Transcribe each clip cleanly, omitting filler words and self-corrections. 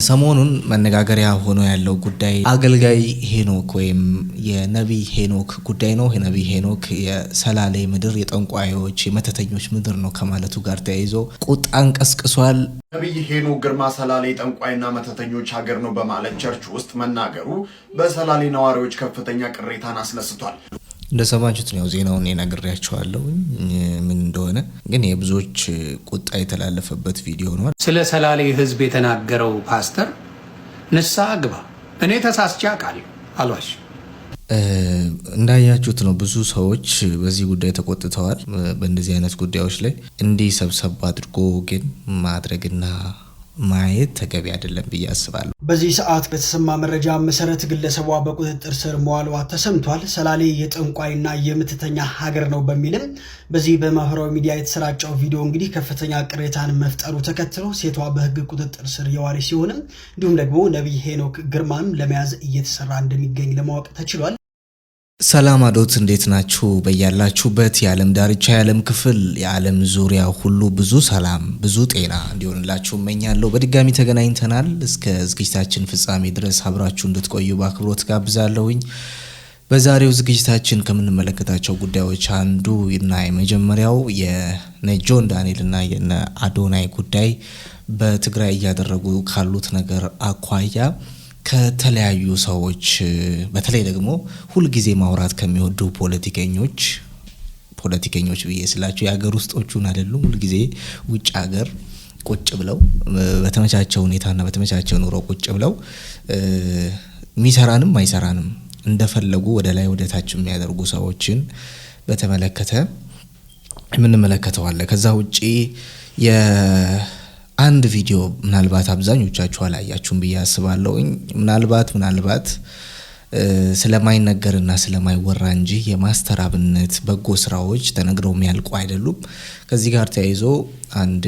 ሰሞኑን መነጋገሪያ ሆኖ ያለው ጉዳይ አገልጋይ ሄኖክ ወይም የነቢይ ሄኖክ ጉዳይ ነው። የነቢይ ሄኖክ የሰላሌ ምድር የጠንቋዮች የመተተኞች ምድር ነው ከማለቱ ጋር ተያይዞ ቁጣን ቀስቅሷል። ነቢይ ሄኖክ ግርማ ሰላሌ ጠንቋይና መተተኞች ሀገር ነው በማለት church ውስጥ መናገሩ በሰላሌ ነዋሪዎች ከፍተኛ ቅሬታን አስነስቷል። እንደሰማችሁት ነው፣ ዜናውን ነግሬያችኋለሁ ምን እንደሆነ። ግን የብዙዎች ቁጣ የተላለፈበት ቪዲዮ ነው። ስለ ሰላሌ ሕዝብ የተናገረው ፓስተር ንስሐ ግባ፣ እኔ ተሳስቼ አውቃለሁ አሏሽ። እንዳያችሁት ነው፣ ብዙ ሰዎች በዚህ ጉዳይ ተቆጥተዋል። በእንደዚህ አይነት ጉዳዮች ላይ እንዲህ ሰብሰብ አድርጎ ግን ማድረግና ማየት ተገቢ አይደለም ብዬ አስባለሁ። በዚህ ሰዓት በተሰማ መረጃ መሰረት ግለሰቧ በቁጥጥር ስር መዋሏ ተሰምቷል። ሰላሌ የጠንቋይና የምትተኛ ሀገር ነው በሚልም በዚህ በማህበራዊ ሚዲያ የተሰራጨው ቪዲዮ እንግዲህ ከፍተኛ ቅሬታን መፍጠሩ ተከትሎ ሴቷ በሕግ ቁጥጥር ስር የዋለች ሲሆንም እንዲሁም ደግሞ ነቢይ ሄኖክ ግርማም ለመያዝ እየተሰራ እንደሚገኝ ለማወቅ ተችሏል። ሰላም አዶት፣ እንዴት ናችሁ? በያላችሁበት የዓለም ዳርቻ፣ የዓለም ክፍል፣ የዓለም ዙሪያ ሁሉ ብዙ ሰላም ብዙ ጤና እንዲሆንላችሁ እመኛለሁ። በድጋሚ ተገናኝተናል። እስከ ዝግጅታችን ፍጻሜ ድረስ አብራችሁ እንድትቆዩ በአክብሮት ጋብዛለሁኝ። በዛሬው ዝግጅታችን ከምንመለከታቸው ጉዳዮች አንዱ እና የመጀመሪያው የነ ጆን ዳንኤል እና የነ አዶናይ ጉዳይ በትግራይ እያደረጉ ካሉት ነገር አኳያ ከተለያዩ ሰዎች፣ በተለይ ደግሞ ሁልጊዜ ማውራት ከሚወዱ ፖለቲከኞች፣ ፖለቲከኞች ብዬ ስላቸው የሀገር ውስጦቹን አይደሉም። ሁልጊዜ ውጭ ሀገር ቁጭ ብለው በተመቻቸው ሁኔታና በተመቻቸው ኑሮ ቁጭ ብለው ሚሰራንም አይሰራንም እንደፈለጉ ወደ ላይ ወደ ታች የሚያደርጉ ሰዎችን በተመለከተ የምንመለከተው አለ። ከዛ ውጪ አንድ ቪዲዮ ምናልባት አብዛኞቻችሁ አላያችሁም ብዬ አስባለሁኝ። ምናልባት ስለማይነገርና ስለማይወራ እንጂ የማስተር አብነት በጎ ስራዎች ተነግረው የሚያልቁ አይደሉም። ከዚህ ጋር ተያይዞ አንድ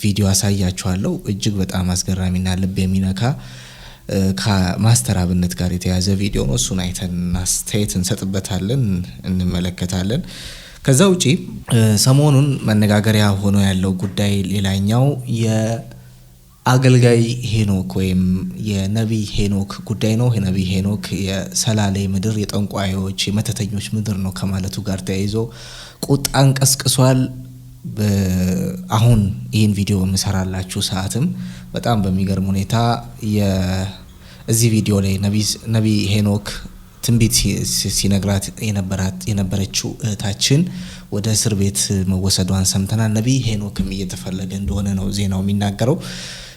ቪዲዮ አሳያችኋለሁ። እጅግ በጣም አስገራሚና ልብ የሚነካ ከማስተር አብነት ጋር የተያያዘ ቪዲዮ ነው። እሱን አይተን አስተያየት እንሰጥበታለን፣ እንመለከታለን። ከዛ ውጪ ሰሞኑን መነጋገሪያ ሆኖ ያለው ጉዳይ ሌላኛው የአገልጋይ ሄኖክ ወይም የነቢይ ሄኖክ ጉዳይ ነው። የነቢይ ሄኖክ የሰላሌ ምድር የጠንቋዮች የመተተኞች ምድር ነው ከማለቱ ጋር ተያይዞ ቁጣን ቀስቅሷል። አሁን ይህን ቪዲዮ በምሰራላችሁ ሰዓትም በጣም በሚገርም ሁኔታ እዚህ ቪዲዮ ላይ ነቢይ ሄኖክ ትንቢት ሲነግራት የነበረችው እህታችን ወደ እስር ቤት መወሰዷን ሰምተናል። ነቢይ ሄኖክም እየተፈለገ እንደሆነ ነው ዜናው የሚናገረው።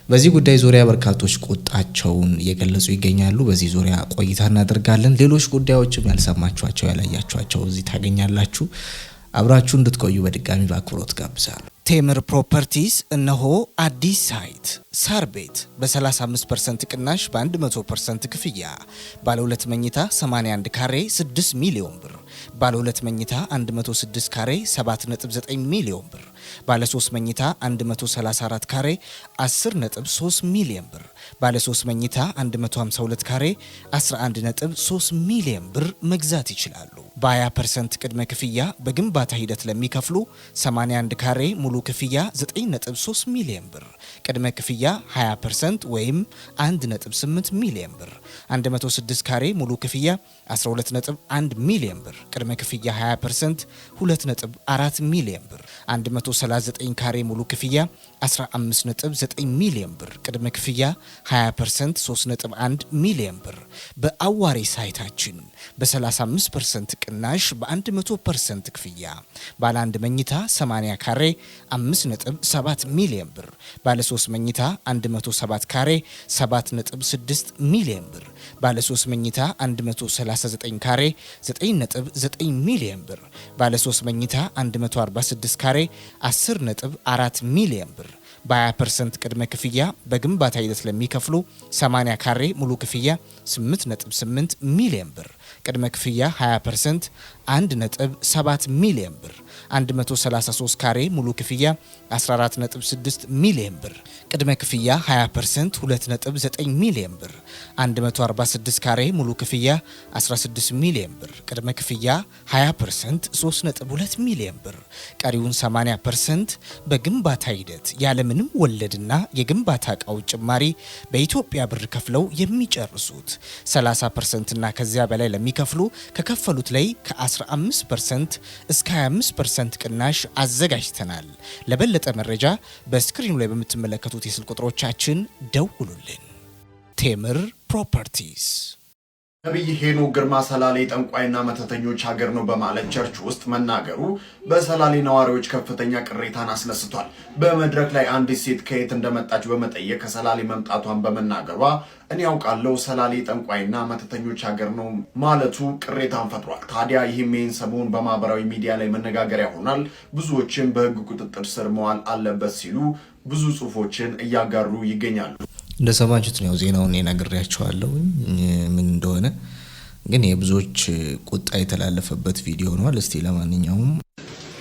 በዚህ ጉዳይ ዙሪያ በርካቶች ቁጣቸውን እየገለጹ ይገኛሉ። በዚህ ዙሪያ ቆይታ እናደርጋለን። ሌሎች ጉዳዮችም ያልሰማችኋቸው ያላያችኋቸው እዚህ ታገኛላችሁ። አብራችሁ እንድትቆዩ በድጋሚ በአክብሮት ጋብዛለሁ። ቴምር ፕሮፐርቲስ እነሆ አዲስ site ሳር ቤት በ35% ቅናሽ በ100% ክፍያ፣ ባለ ሁለት መኝታ 81 ካሬ 6 ሚሊዮን ብር፣ ባለ ሁለት መኝታ 106 ካሬ 7.9 ሚሊዮን ብር፣ ባለ 3 መኝታ 134 ካሬ 10.3 ሚሊዮን ብር፣ ባለ 3 መኝታ 152 ካሬ 11.3 ሚሊዮን ብር መግዛት ይችላሉ። በ20% ቅድመ ክፍያ በግንባታ ሂደት ለሚከፍሉ 81 ካሬ ሙሉ ክፍያ 9.3 ሚሊዮን ብር፣ ቅድመ ክፍያ 20% ወይም 1.8 ሚሊዮን ብር፣ 106 ካሬ ሙሉ ክፍያ 12.1 ሚሊዮን ብር፣ ቅድመ ክፍያ 20% 2.4 ሚሊዮን ብር፣ 139 ካሬ ሙሉ ክፍያ 15.9 ሚሊዮን ብር፣ ቅድመ ክፍያ 20% 3.1 ሚሊዮን ብር። በአዋሬ site ኣችን በ35% ቅናሽ በ100% ክፍያ ባለ አንድ መኝታ 80 ካሬ 5.7 ሚሊዮን ብር፣ ባለ 3 መኝታ 107 ካሬ 7.6 ሚሊዮን ብር፣ ባለ 3 መኝታ 139 ካሬ 9.9 ሚሊዮን ብር፣ ባለ 3 መኝታ 146 ካሬ 10.4 ሚሊዮን ብር። በ20% ቅድመ ክፍያ በግንባታ ሂደት ለሚከፍሉ 80 ካሬ ሙሉ ክፍያ 8.8 ሚሊዮን ብር፣ ቅድመ ክፍያ 20% 1.7 ሚሊዮን ብር፣ 133 ካሬ ሙሉ ክፍያ 14.6 ሚሊዮን ብር፣ ቅድመ ክፍያ 20% 2.9 ሚሊዮን ብር፣ 146 ካሬ ሙሉ ክፍያ 16 ሚሊዮን ብር፣ ቅድመ ክፍያ 20% 3.2 ሚሊዮን ብር፣ ቀሪውን 80% በግንባታ ሂደት ያለምንም ያለምንም ወለድና የግንባታ እቃዎች ጭማሪ በኢትዮጵያ ብር ከፍለው የሚጨርሱት። 30% እና ከዚያ በላይ ለሚከፍሉ ከከፈሉት ላይ ከ15% እስከ 25% ቅናሽ አዘጋጅተናል። ለበለጠ መረጃ በስክሪኑ ላይ በምትመለከቱት የስልክ ቁጥሮቻችን ደውሉልን። ቴምር ፕሮፐርቲስ። ነቢይ ሄኖክ ግርማ ሰላሌ ጠንቋይና መተተኞች ሀገር ነው በማለት church ውስጥ መናገሩ በሰላሌ ነዋሪዎች ከፍተኛ ቅሬታን አስነስቷል። በመድረክ ላይ አንዲት ሴት ከየት እንደመጣች በመጠየቅ ከሰላሌ መምጣቷን በመናገሯ እኔ ያውቃለሁ ሰላሌ ጠንቋይና መተተኞች ሀገር ነው ማለቱ ቅሬታን ፈጥሯል። ታዲያ ይህም ይህን ሰሞን በማህበራዊ ሚዲያ ላይ መነጋገሪያ ሆኗል። ብዙዎችም በህግ ቁጥጥር ስር መዋል አለበት ሲሉ ብዙ ጽሁፎችን እያጋሩ ይገኛሉ። እንደሰማችሁት ነው ዜናውን ነግሬያችኋለሁ ምን እንደሆነ። ግን የብዙዎች ቁጣ የተላለፈበት ቪዲዮ ሆኗል። እስቲ ለማንኛውም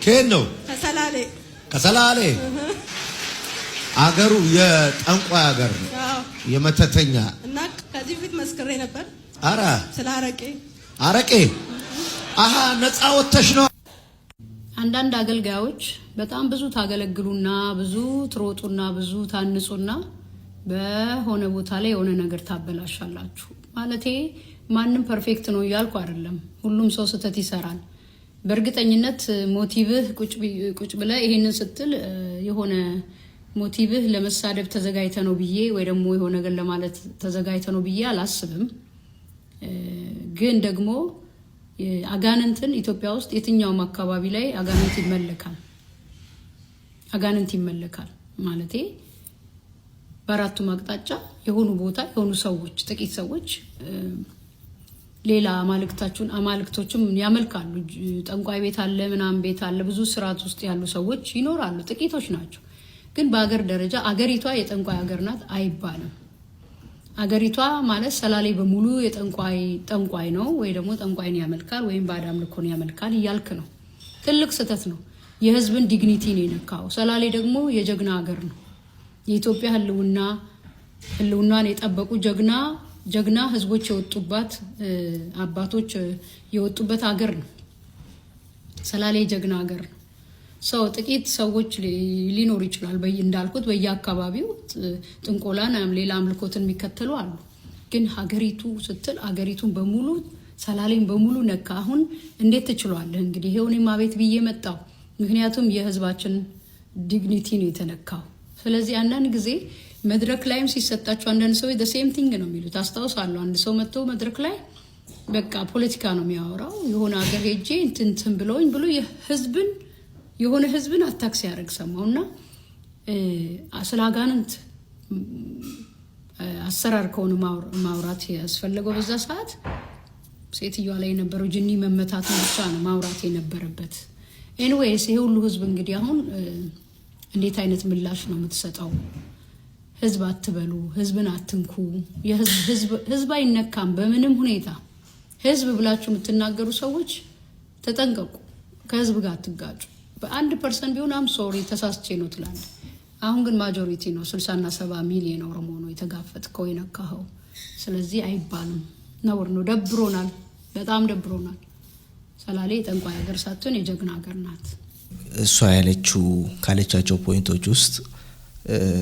ከየት ነው? ከሰላሌ። ከሰላሌ። አገሩ የጠንቋይ ሀገር ነው፣ የመተተኛ። እና ከዚህ በፊት መስክሬ ነበር። አረ። ስለ አረቄ። አረቄ፣ አሀ፣ ነፃ ወጥተሽ ነው። አንዳንድ አገልጋዮች በጣም ብዙ ታገለግሉና ብዙ ትሮጡና ብዙ ታንጹና በሆነ ቦታ ላይ የሆነ ነገር ታበላሻላችሁ። ማለቴ ማንም perfect ነው እያልኩ አይደለም። ሁሉም ሰው ስህተት ይሰራል። በእርግጠኝነት motive ህ ቁጭ ብለህ ይሄንን ስትል የሆነ motive ህ ለመሳደብ ተዘጋጅተህ ነው ብዬ ወይ ደግሞ የሆነ ነገር ለማለት ተዘጋጅተህ ነው ብዬ አላስብም። ግን ደግሞ አጋንንትን ኢትዮጵያ ውስጥ የትኛውም አካባቢ ላይ አጋንንት ይመለካል። አጋንንት ይመለካል ማለቴ በአራቱም አቅጣጫ የሆኑ ቦታ የሆኑ ሰዎች፣ ጥቂት ሰዎች ሌላ አማልክታችሁን አማልክቶችም ያመልካሉ። ጠንቋይ ቤት አለ፣ ምናምን ቤት አለ። ብዙ ስርዓት ውስጥ ያሉ ሰዎች ይኖራሉ፣ ጥቂቶች ናቸው። ግን በአገር ደረጃ አገሪቷ የጠንቋይ ሀገር ናት አይባልም። አገሪቷ ማለት ሰላሌ በሙሉ የጠንቋይ ጠንቋይ ነው ወይ ደግሞ ጠንቋይን ያመልካል ወይም ባዕድ አምልኮን ያመልካል እያልክ ነው። ትልቅ ስህተት ነው። የህዝብን dignity ነው የነካው። ሰላሌ ደግሞ የጀግና ሀገር ነው። የኢትዮጵያ ህልውናን የጠበቁ ጀግና ጀግና ህዝቦች የወጡባት፣ አባቶች የወጡበት ሀገር ነው። ሰላሌ ጀግና ሀገር ነው። So ጥቂት ሰዎች ሊኖሩ ይችላል። እንዳልኩት በየአካባቢው ጥንቆላን፣ ሌላ አምልኮትን የሚከተሉ አሉ። ግን ሀገሪቱ ስትል ሀገሪቱን በሙሉ፣ ሰላሌን በሙሉ ነካ። አሁን እንዴት ትችሏለህ? እንግዲህ ይሄው እኔም አቤት ብዬ መጣው። ምክንያቱም የህዝባችን dignity ነው የተነካው። ስለዚህ አንዳንድ ጊዜ መድረክ ላይም ሲሰጣቸው አንዳንድ ሰዎች same thing ነው የሚሉት። አስታውሳለሁ። አንድ ሰው መጥቶ መድረክ ላይ በቃ ፖለቲካ ነው የሚያወራው። የሆነ ሀገር ሄጄ እንትን እንትን ብለውኝ ብሎ የህዝብን የሆነ ህዝብን attack ሲያደርግ ሰማው እና ስለ አጋንንት አሰራር ከሆነ ማውራት ያስፈለገው በዛ ሰዓት ሴትዮዋ ላይ የነበረው ጅኒ መመታቱን ብቻ ነው ማውራት የነበረበት። Anyways፣ ይሄ ሁሉ ህዝብ እንግዲህ አሁን እንዴት አይነት ምላሽ ነው የምትሰጠው? ህዝብ አትበሉ፣ ህዝብን አትንኩ። ህዝብ አይነካም በምንም ሁኔታ። ህዝብ ብላችሁ የምትናገሩ ሰዎች ተጠንቀቁ። ከህዝብ ጋር አትጋጩ። በአንድ percent ቢሆን I'm sorry፣ ተሳስቼ ነው ትላለህ። አሁን ግን majority ነው፣ 60ና 70 ሚሊዮን ኦሮሞ ነው የተጋፈጥከው፣ የነካኸው። ስለዚህ አይባልም፣ ነውር ነው። ደብሮናል፣ በጣም ደብሮናል። ሰላሌ የጠንቋይ ሀገር ሳትሆን የጀግና ሀገር ናት። እሷ ያለችው ካለቻቸው point ኦች ውስጥ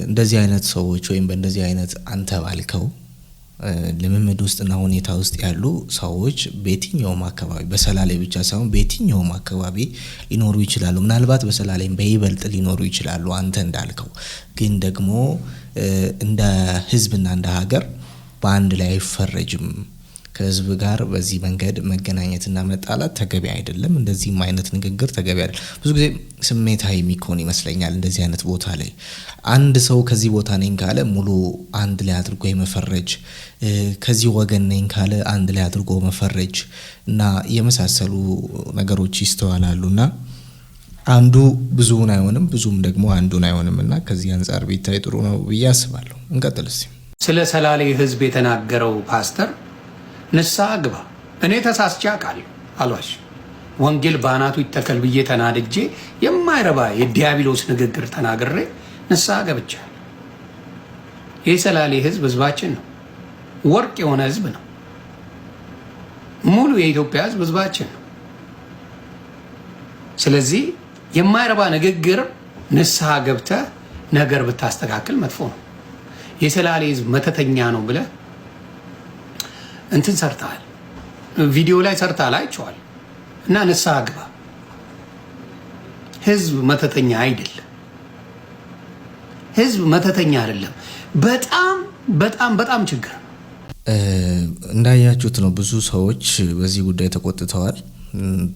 እንደዚህ አይነት ሰዎች ወይም በእንደዚህ አይነት አንተ ባልከው ልምምድ ውስጥና ሁኔታ ውስጥ ያሉ ሰዎች በየትኛውም አካባቢ፣ በሰላሌ ብቻ ሳይሆን በየትኛውም አካባቢ ሊኖሩ ይችላሉ። ምናልባት በሰላሌም በይበልጥ ሊኖሩ ይችላሉ አንተ እንዳልከው። ግን ደግሞ እንደ ህዝብና እንደ ሀገር በአንድ ላይ አይፈረጅም። ከህዝብ ጋር በዚህ መንገድ መገናኘትና መጣላት ተገቢ አይደለም። እንደዚህም አይነት ንግግር ተገቢ አይደለም። ብዙ ጊዜ ስሜታዊ የሚኮን ይመስለኛል። እንደዚህ አይነት ቦታ ላይ አንድ ሰው ከዚህ ቦታ ነኝ ካለ ሙሉ አንድ ላይ አድርጎ የመፈረጅ፣ ከዚህ ወገን ነኝ ካለ አንድ ላይ አድርጎ መፈረጅ እና የመሳሰሉ ነገሮች ይስተዋላሉ እና አንዱ ብዙውን አይሆንም፣ ብዙም ደግሞ አንዱን አይሆንም እና ከዚህ አንጻር ቢታይ ጥሩ ነው ብዬ አስባለሁ። እንቀጥል እስቲ። ስለ ሰላሌ ህዝብ የተናገረው ፓስተር ንስሐ ግባ። እኔ ተሳስቼ አውቃለሁ፣ አልዋሽ። ወንጌል በአናቱ ይተከል ብዬ ተናድጄ የማይረባ የዲያብሎስ ንግግር ተናግሬ ንስሐ ገብቻለሁ። ይህ ሰላሌ ህዝብ ህዝባችን ነው። ወርቅ የሆነ ህዝብ ነው። ሙሉ የኢትዮጵያ ህዝብ ህዝባችን ነው። ስለዚህ የማይረባ ንግግር ንስሐ ገብተህ ነገር ብታስተካክል መጥፎ ነው። የሰላሌ ህዝብ መተተኛ ነው ብለህ እንትን ሰርተሃል፣ ቪዲዮ ላይ ሰርተሃል፣ አይቼዋለሁ። እና ንስሐ ግባ። ህዝብ መተተኛ አይደለም። ህዝብ መተተኛ አይደለም። በጣም በጣም በጣም ችግር እንዳያችሁት ነው። ብዙ ሰዎች በዚህ ጉዳይ ተቆጥተዋል።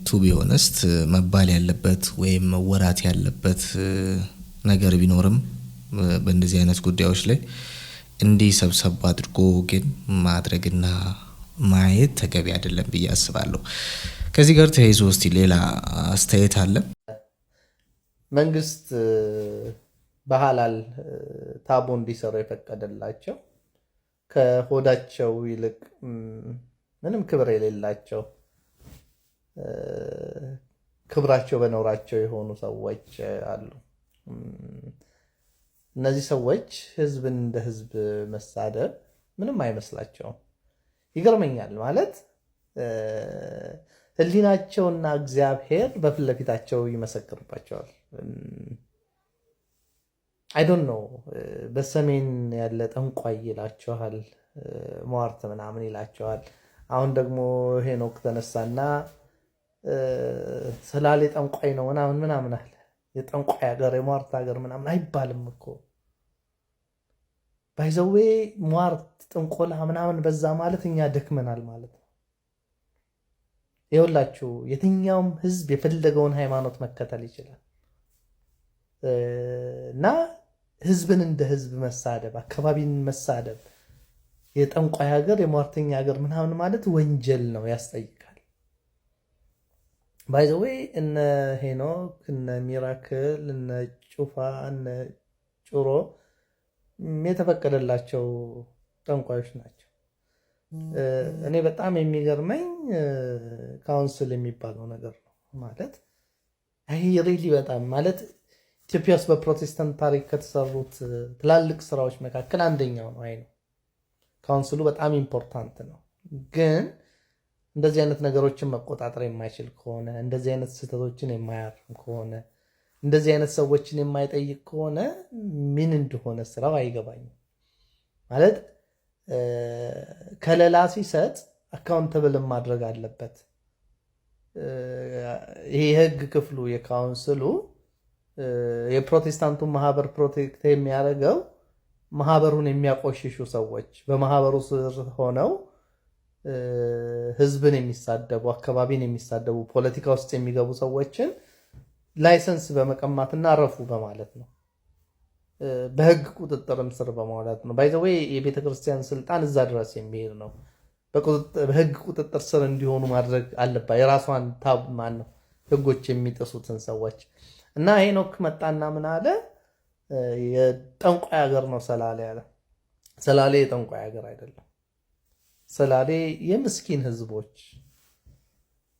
To be honest፣ መባል ያለበት ወይም መወራት ያለበት ነገር ቢኖርም በእንደዚህ አይነት ጉዳዮች ላይ እንዲህ ሰብሰብ አድርጎ ግን ማድረግና ማየት ተገቢ አይደለም ብዬ አስባለሁ። ከዚህ ጋር ተያይዞ እስቲ ሌላ አስተያየት አለ። መንግስት በሐላል ታቦ እንዲሰሩ የፈቀደላቸው ከሆዳቸው ይልቅ ምንም ክብር የሌላቸው፣ ክብራቸው በኖራቸው የሆኑ ሰዎች አሉ። እነዚህ ሰዎች ህዝብን እንደ ህዝብ መሳደብ ምንም አይመስላቸውም። ይገርመኛል፣ ማለት ህሊናቸውና እግዚአብሔር በፊት ለፊታቸው ይመሰክርባቸዋል። I don't know፣ በሰሜን ያለ ጠንቋይ ይላቸዋል፣ ሟርት ምናምን ይላቸዋል። አሁን ደግሞ ሄኖክ ተነሳና ሰላሌ ጠንቋይ ነው ምናምን ምናምን አለ። የጠንቋይ ሀገር፣ የሟርት ሀገር ምናምን አይባልም እኮ። By the way፣ ሟርት፣ ጥንቆላ ምናምን በዛ ማለት እኛ ደክመናል ማለት ነው። ይኸውላችሁ፣ የትኛውም ህዝብ የፈለገውን ሃይማኖት መከተል ይችላል እና ህዝብን እንደ ህዝብ መሳደብ፣ አካባቢን መሳደብ፣ የጠንቋይ ሀገር፣ የሟርተኛ ሀገር ምናምን ማለት ወንጀል ነው፣ ያስጠይቃል። By the way፣ እነ ሄኖክ፣ እነ ሚራክል፣ እነ ጩፋ፣ እነ ጩሮ የተፈቀደላቸው ጠንቋዮች ናቸው። እኔ በጣም የሚገርመኝ council የሚባለው ነገር ነው። ማለት አይ really በጣም፣ ማለት ኢትዮጵያ ውስጥ በፕሮቴስታንት ታሪክ ከተሰሩት ትላልቅ ስራዎች መካከል አንደኛው ነው። አይ ነው፣ council ኡ በጣም important ነው። ግን እንደዚህ አይነት ነገሮችን መቆጣጠር የማይችል ከሆነ፣ እንደዚህ አይነት ስህተቶችን የማያርም ከሆነ፣ እንደዚህ አይነት ሰዎችን የማይጠይቅ ከሆነ ምን እንደሆነ ስራው አይገባኝም። ማለት ከለላ ሲሰጥ accountable ማድረግ አለበት። ይሄ የህግ ክፍሉ የ council ኡ የፕሮቴስታንቱን ማህበር protect የሚያደርገው ማህበሩን የሚያቆሽሹ ሰዎች፣ በማህበሩ ስር ሆነው ህዝብን የሚሳደቡ፣ አካባቢን የሚሳደቡ፣ ፖለቲካ ውስጥ የሚገቡ ሰዎችን license በመቀማትና ረፉ በማለት ነው። በህግ ቁጥጥርም ስር በማዋላት ነው። By the way፣ የቤተ ክርስቲያን ስልጣን እዛ ድረስ የሚሄድ ነው። በህግ ቁጥጥር ስር እንዲሆኑ ማድረግ አለባት የራሷን ታብ ማን ነው ህጎች የሚጥሱትን ሰዎች። እና ሄኖክ መጣና ምን አለ? የጠንቋይ ሀገር ነው ሰላሌ አለ። ሰላሌ የጠንቋይ ሀገር አይደለም። ሰላሌ የምስኪን ህዝቦች፣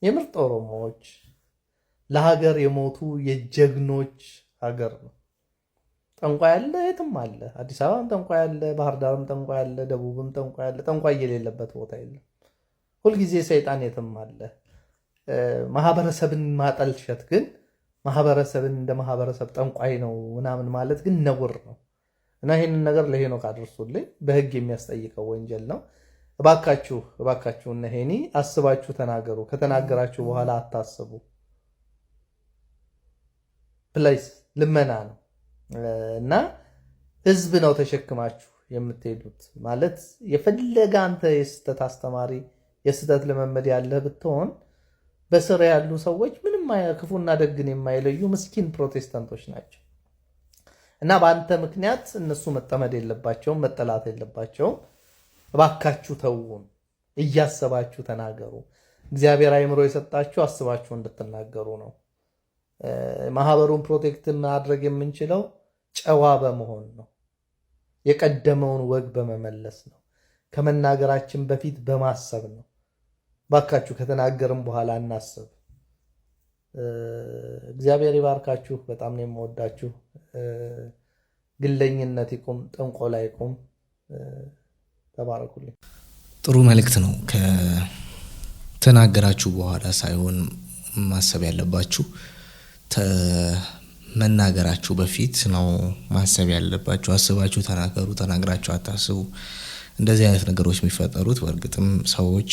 የምርጥ ኦሮሞዎች፣ ለሀገር የሞቱ የጀግኖች ሀገር ነው። ጠንቋይ አለ፣ የትም አለ። አዲስ አበባም ጠንቋይ አለ፣ ባህር ዳርም ጠንቋይ አለ፣ ደቡብም ጠንቋይ አለ። ጠንቋይ የሌለበት ቦታ የለም። ሁልጊዜ ሰይጣን የትም አለ። ማህበረሰብን ማጠልሸት ግን፣ ማህበረሰብን እንደ ማህበረሰብ ጠንቋይ ነው ምናምን ማለት ግን ነውር ነው እና ይህንን ነገር ለሄኖክ አድርሱልኝ። በህግ የሚያስጠይቀው ወንጀል ነው። እባካችሁ፣ እባካችሁ እነ ሄኒ አስባችሁ ተናገሩ። ከተናገራችሁ በኋላ አታስቡ። Please፣ ልመና ነው እና ህዝብ ነው ተሸክማችሁ የምትሄዱት። ማለት የፈለገ አንተ የስህተት አስተማሪ፣ የስህተት ልምምድ ያለህ ብትሆን በስር ያሉ ሰዎች ምንም ክፉና ደግን የማይለዩ ምስኪን ፕሮቴስታንቶች ናቸው እና በአንተ ምክንያት እነሱ መጠመድ የለባቸውም፣ መጠላት የለባቸውም። እባካችሁ ተዉን፣ እያሰባችሁ ተናገሩ። እግዚአብሔር አእምሮ የሰጣችሁ አስባችሁ እንድትናገሩ ነው። ማህበሩን protect ማድረግ የምንችለው ጨዋ በመሆን ነው። የቀደመውን ወግ በመመለስ ነው። ከመናገራችን በፊት በማሰብ ነው። ባካችሁ ከተናገርም በኋላ እናስብ። እግዚአብሔር ይባርካችሁ። በጣም ነው የምወዳችሁ። ግለኝነት ይቁም፣ ጥንቆላ ይቁም። ተባረኩልኝ። ጥሩ መልእክት ነው። ከተናገራችሁ በኋላ ሳይሆን ማሰብ ያለባችሁ ከመናገራችሁ በፊት ነው ማሰብ ያለባችሁ። አስባችሁ ተናገሩ፣ ተናግራችሁ አታስቡ። እንደዚህ አይነት ነገሮች የሚፈጠሩት በእርግጥም ሰዎች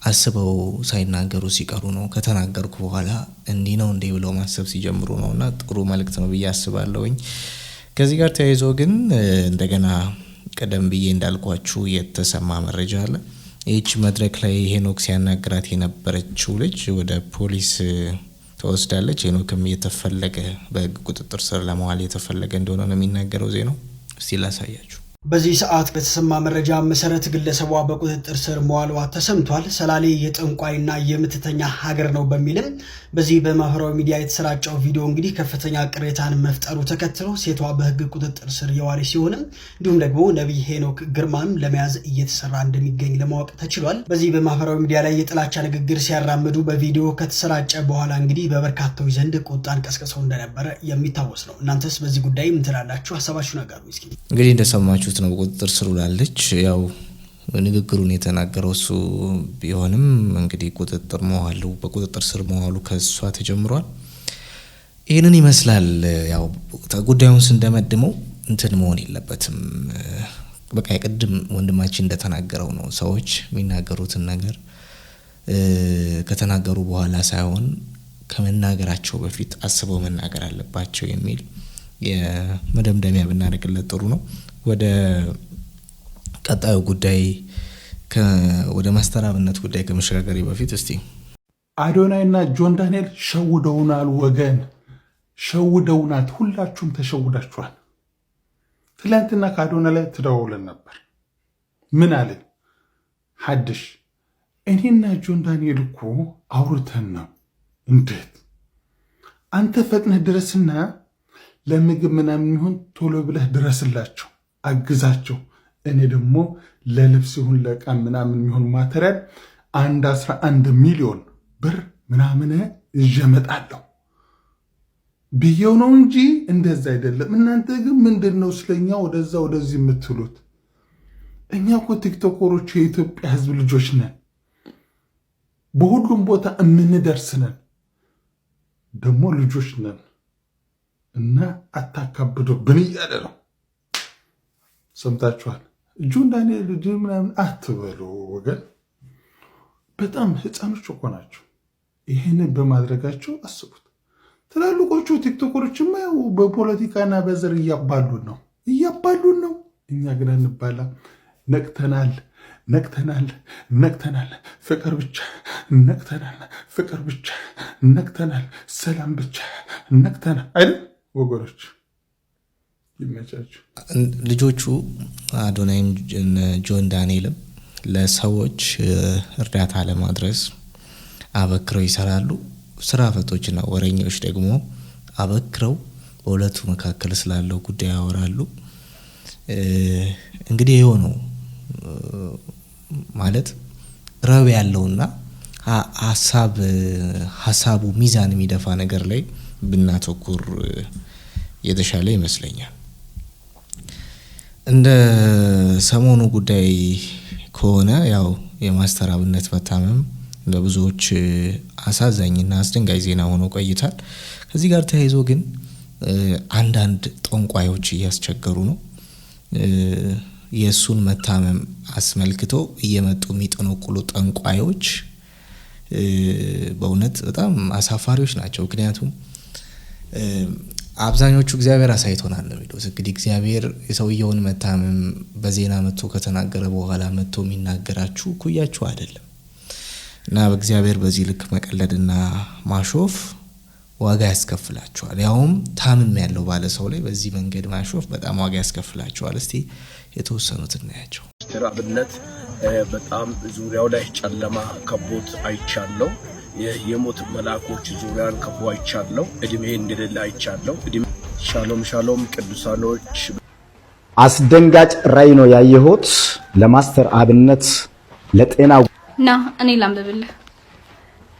አስበው ሳይናገሩ ሲቀሩ ነው። ከተናገርኩ በኋላ እንዲህ ነው እንዲህ ብለው ማሰብ ሲጀምሩ ነው። እና ጥሩ መልእክት ነው ብዬ አስባለሁኝ። ከዚህ ጋር ተያይዞ ግን እንደገና ቀደም ብዬ እንዳልኳችሁ የተሰማ መረጃ አለ። ይህች መድረክ ላይ ሄኖክ ሲያናግራት የነበረችው ልጅ ወደ ፖሊስ ተወስዳለች። ሄኖክም እየተፈለገ በህግ ቁጥጥር ስር ለመዋል እየተፈለገ እንደሆነ ነው የሚናገረው ዜናው። እስቲ ላሳያችሁ። በዚህ ሰዓት በተሰማ መረጃ መሰረት ግለሰቧ በቁጥጥር ስር መዋሏ ተሰምቷል። ሰላሌ የጠንቋይና የምትተኛ ሀገር ነው በሚልም በዚህ በማህበራዊ ሚዲያ የተሰራጨው ቪዲዮ እንግዲህ ከፍተኛ ቅሬታን መፍጠሩ ተከትሎ ሴቷ በሕግ ቁጥጥር ስር የዋለች ሲሆንም እንዲሁም ደግሞ ነቢይ ሄኖክ ግርማም ለመያዝ እየተሰራ እንደሚገኝ ለማወቅ ተችሏል። በዚህ በማህበራዊ ሚዲያ ላይ የጥላቻ ንግግር ሲያራምዱ በቪዲዮ ከተሰራጨ በኋላ እንግዲህ በበርካታዎች ዘንድ ቁጣን ቀስቅሰው እንደነበረ የሚታወስ ነው። እናንተስ በዚህ ጉዳይ ምን ትላላችሁ? ሀሳባችሁን አጋሩ እስኪ። እንግዲህ እንደሰማችሁት ነው፣ በቁጥጥር ስር ውላለች። ያው ንግግሩን የተናገረው እሱ ቢሆንም እንግዲህ ቁጥጥር መዋሉ በቁጥጥር ስር መዋሉ ከእሷ ተጀምሯል። ይህንን ይመስላል። ያው ጉዳዩን ስንደመድመው እንትን መሆን የለበትም። በቃ የቅድም ወንድማችን እንደተናገረው ነው። ሰዎች የሚናገሩትን ነገር ከተናገሩ በኋላ ሳይሆን ከመናገራቸው በፊት አስበው መናገር አለባቸው የሚል የመደምደሚያ ብናደርግለት ጥሩ ነው። ወደ ቀጣዩ ጉዳይ፣ ወደ ማስተር አብነት ጉዳይ ከመሸጋገሬ በፊት እስቲ አዶናይና ጆን ዳንኤል ሸውደውናል፣ ወገን ሸውደውናል። ሁላችሁም ተሸውዳችኋል። ትላንትና ከአዶናይ ላይ ተደዋውለን ነበር። ምን አለኝ? ሐድሽ እኔና ጆን ዳንኤል እኮ አውርተን ነው። እንዴት አንተ ፈጥነህ ድረስና ለምግብ ምናምን ይሁን ቶሎ ብለህ ድረስላቸው፣ አግዛቸው። እኔ ደግሞ ለልብስ ይሁን ለዕቃ ምናምን የሚሆን material አንድ 11 ሚሊዮን ብር ምናምን ይዤ እመጣለሁ ብዬው ነው እንጂ እንደዛ አይደለም። እናንተ ግን ምንድን ነው ስለኛ ወደዛ ወደዚህ የምትሉት? እኛ እኮ ቲክቶከሮች የኢትዮጵያ ሕዝብ ልጆች ነን። በሁሉም ቦታ የምንደርስ ነን። ደግሞ ልጆች ነን እና አታካብዱብን እያለ ነው። ሰምታችኋል። ጆን ዳንኤል ምናምን አትበሉ ወገን። በጣም ህፃኖች እኮ ናቸው። ይህንን በማድረጋቸው አስቡት። ትላልቆቹ ቲክቶከሮችማ ያው በፖለቲካና በዘር እያባሉን ነው እያባሉን ነው። እኛ ግን አንባላ። ነቅተናል፣ ነቅተናል፣ ነቅተናል። ፍቅር ብቻ ነቅተናል። ፍቅር ብቻ ነቅተናል። ሰላም ብቻ ነቅተናል። አይደል ወገኖች? ይመቻችሁ። ልጆቹ አዶናይም ጆን ዳንኤልም ለሰዎች እርዳታ ለማድረስ አበክረው ይሰራሉ። ስራ ፈቶችና ወሬኞች ደግሞ አበክረው በሁለቱ መካከል ስላለው ጉዳይ ያወራሉ። እንግዲህ ይኸው ነው ማለት ረብ ያለውና ሀሳቡ ሚዛን የሚደፋ ነገር ላይ ብናተኩር የተሻለ ይመስለኛል። እንደ ሰሞኑ ጉዳይ ከሆነ ያው የማስተር አብነት መታመም ለብዙዎች አሳዛኝና አስደንጋጭ ዜና ሆኖ ቆይቷል። ከዚህ ጋር ተያይዞ ግን አንዳንድ ጠንቋዮች እያስቸገሩ ነው። የእሱን መታመም አስመልክቶ እየመጡ የሚጠነቁሉ ጠንቋዮች በእውነት በጣም አሳፋሪዎች ናቸው። ምክንያቱም አብዛኞቹ እግዚአብሔር አሳይቶናል ነው የሚሉት። እንግዲህ እግዚአብሔር የሰውየውን መታመም በዜና መጥቶ ከተናገረ በኋላ መጥቶ የሚናገራችሁ እኩያችሁ አይደለም። እና በእግዚአብሔር በዚህ ልክ መቀለድና ማሾፍ ዋጋ ያስከፍላችኋል። ያውም ታምም ያለው ባለ ሰው ላይ በዚህ መንገድ ማሾፍ በጣም ዋጋ ያስከፍላችኋል። እስቲ የተወሰኑት እናያቸው። ማስተር አብነት በጣም ዙሪያው ላይ ጨለማ ከቦት አይቻለው። የሞት መልአኮች ዙሪያን ከቦ አይቻለው። እድሜ እንደሌለ አይቻለው። ሻሎም ሻሎም ቅዱሳኖች። አስደንጋጭ ራዕይ ነው ያየሁት። ለማስተር አብነት ለጤና ና እኔ ላንብብልህ።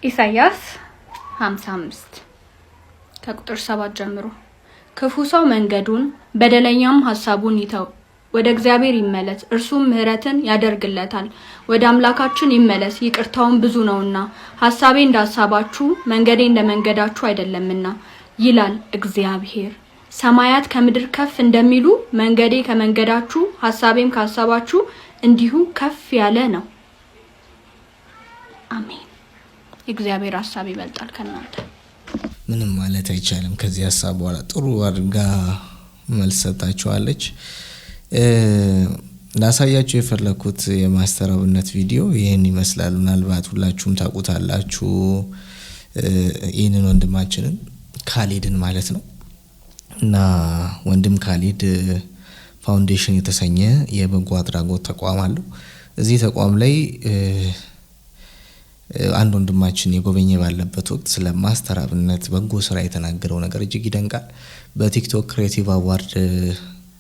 ኢሳያስ 55 ከቁጥር 7 ጀምሮ ክፉ ሰው መንገዱን በደለኛም ሐሳቡን ይተው፣ ወደ እግዚአብሔር ይመለስ፣ እርሱም ምሕረትን ያደርግለታል። ወደ አምላካችን ይመለስ፣ ይቅርታውን ብዙ ነውና። ሐሳቤ እንደ ሐሳባችሁ መንገዴ እንደ መንገዳችሁ አይደለምና ይላል እግዚአብሔር። ሰማያት ከምድር ከፍ እንደሚሉ መንገዴ ከመንገዳችሁ ሐሳቤም ከሐሳባችሁ እንዲሁ ከፍ ያለ ነው። አሜን። የእግዚአብሔር ሐሳብ ይበልጣል ከእናንተ። ምንም ማለት አይቻልም። ከዚህ ሀሳብ በኋላ ጥሩ አድርጋ መልስ ሰጣችኋለች። ላሳያችሁ የፈለኩት የማስተር አብነት ቪዲዮ ይህን ይመስላል። ምናልባት ሁላችሁም ታውቁታላችሁ ይህንን ወንድማችንን ካሊድን ማለት ነው። እና ወንድም ካሊድ ፋውንዴሽን የተሰኘ የበጎ አድራጎት ተቋም አለው። እዚህ ተቋም ላይ አንድ ወንድማችን የጎበኘ ባለበት ወቅት ስለ ማስተር አብነት በጎ ስራ የተናገረው ነገር እጅግ ይደንቃል። በቲክቶክ creative award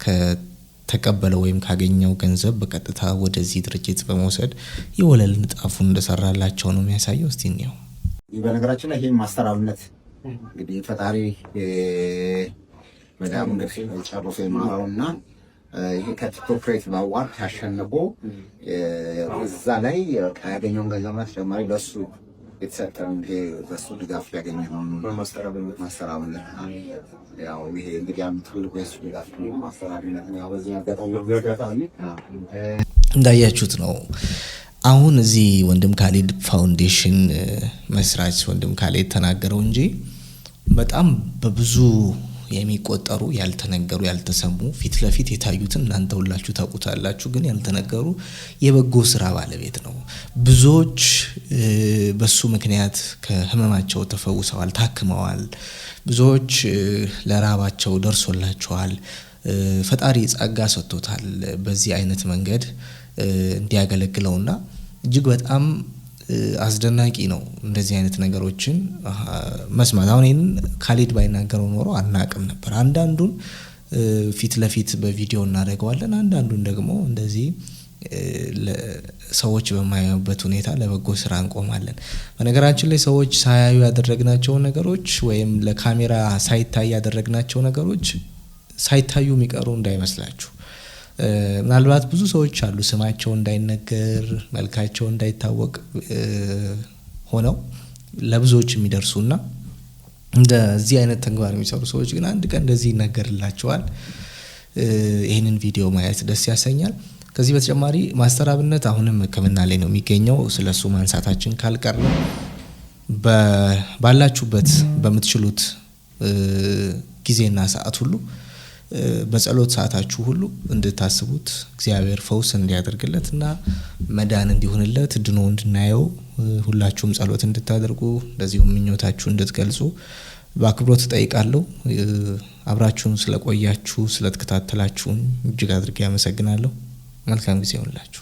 ከተቀበለው ወይም ካገኘው ገንዘብ በቀጥታ ወደዚህ ድርጅት በመውሰድ የወለል ንጣፉን እንደሰራላቸው ነው የሚያሳየው። እስቲ እንየው። በነገራችን ላይ ይህ ማስተር አብነት እንግዲህ ፈጣሪ በጣም እንግዲህ ጨርሶ የማረው እና ይሄ ከቲክቶክ creative award አሸንፎ እዛ ላይ ያገኘውን ገንዘብና ተጨማሪ ለሱ የተሰጠን ይሄ በሱ ድጋፍ ያገኘ ነው። ማስተር አብነት ያው ይሄ እንግዲህ አንዱ ትልቁ የሱ ድጋፍ ነው። ማስተር አብነት ያው በዚህ አጋጣሚ እንዳያችሁት ነው። አሁን እዚህ ወንድም ካሊድ ፋውንዴሽን መስራች ወንድም ካሊድ ተናገረው እንጂ በጣም በብዙ የሚቆጠሩ ያልተነገሩ ያልተሰሙ ፊት ለፊት የታዩትን እናንተ ሁላችሁ ታውቁታላችሁ፣ ግን ያልተነገሩ የበጎ ስራ ባለቤት ነው። ብዙዎች በሱ ምክንያት ከህመማቸው ተፈውሰዋል፣ ታክመዋል። ብዙዎች ለራባቸው ደርሶላቸዋል። ፈጣሪ ጸጋ ሰጥቶታል በዚህ አይነት መንገድ እንዲያገለግለውና እጅግ በጣም አስደናቂ ነው እንደዚህ አይነት ነገሮችን መስማት። አሁን ይህንን ካሊድ ባይናገረው ኖሮ አናቅም ነበር። አንዳንዱን ፊት ለፊት በቪዲዮ እናደርገዋለን፣ አንዳንዱን ደግሞ እንደዚህ ሰዎች በማያዩበት ሁኔታ ለበጎ ስራ እንቆማለን። በነገራችን ላይ ሰዎች ሳያዩ ያደረግናቸው ነገሮች ወይም ለካሜራ ሳይታይ ያደረግናቸው ነገሮች ሳይታዩ የሚቀሩ እንዳይመስላችሁ። ምናልባት ብዙ ሰዎች አሉ ስማቸው እንዳይነገር መልካቸው እንዳይታወቅ ሆነው ለብዙዎች የሚደርሱና እንደዚህ አይነት ተግባር የሚሰሩ ሰዎች ግን አንድ ቀን እንደዚህ ይነገርላቸዋል። ይህንን ቪዲዮ ማየት ደስ ያሰኛል። ከዚህ በተጨማሪ ማስተር አብነት አሁንም ሕክምና ላይ ነው የሚገኘው። ስለሱ ማንሳታችን ካልቀረ ባላችሁበት በምትችሉት ጊዜና ሰዓት ሁሉ በጸሎት ሰዓታችሁ ሁሉ እንድታስቡት እግዚአብሔር ፈውስ እንዲያደርግለት እና መዳን እንዲሆንለት ድኖ እንድናየው ሁላችሁም ጸሎት እንድታደርጉ እንደዚሁም ምኞታችሁ እንድትገልጹ በአክብሮት እጠይቃለሁ። አብራችሁን ስለቆያችሁ ስለተከታተላችሁን እጅግ አድርጌ አመሰግናለሁ። መልካም ጊዜ ይሁንላችሁ።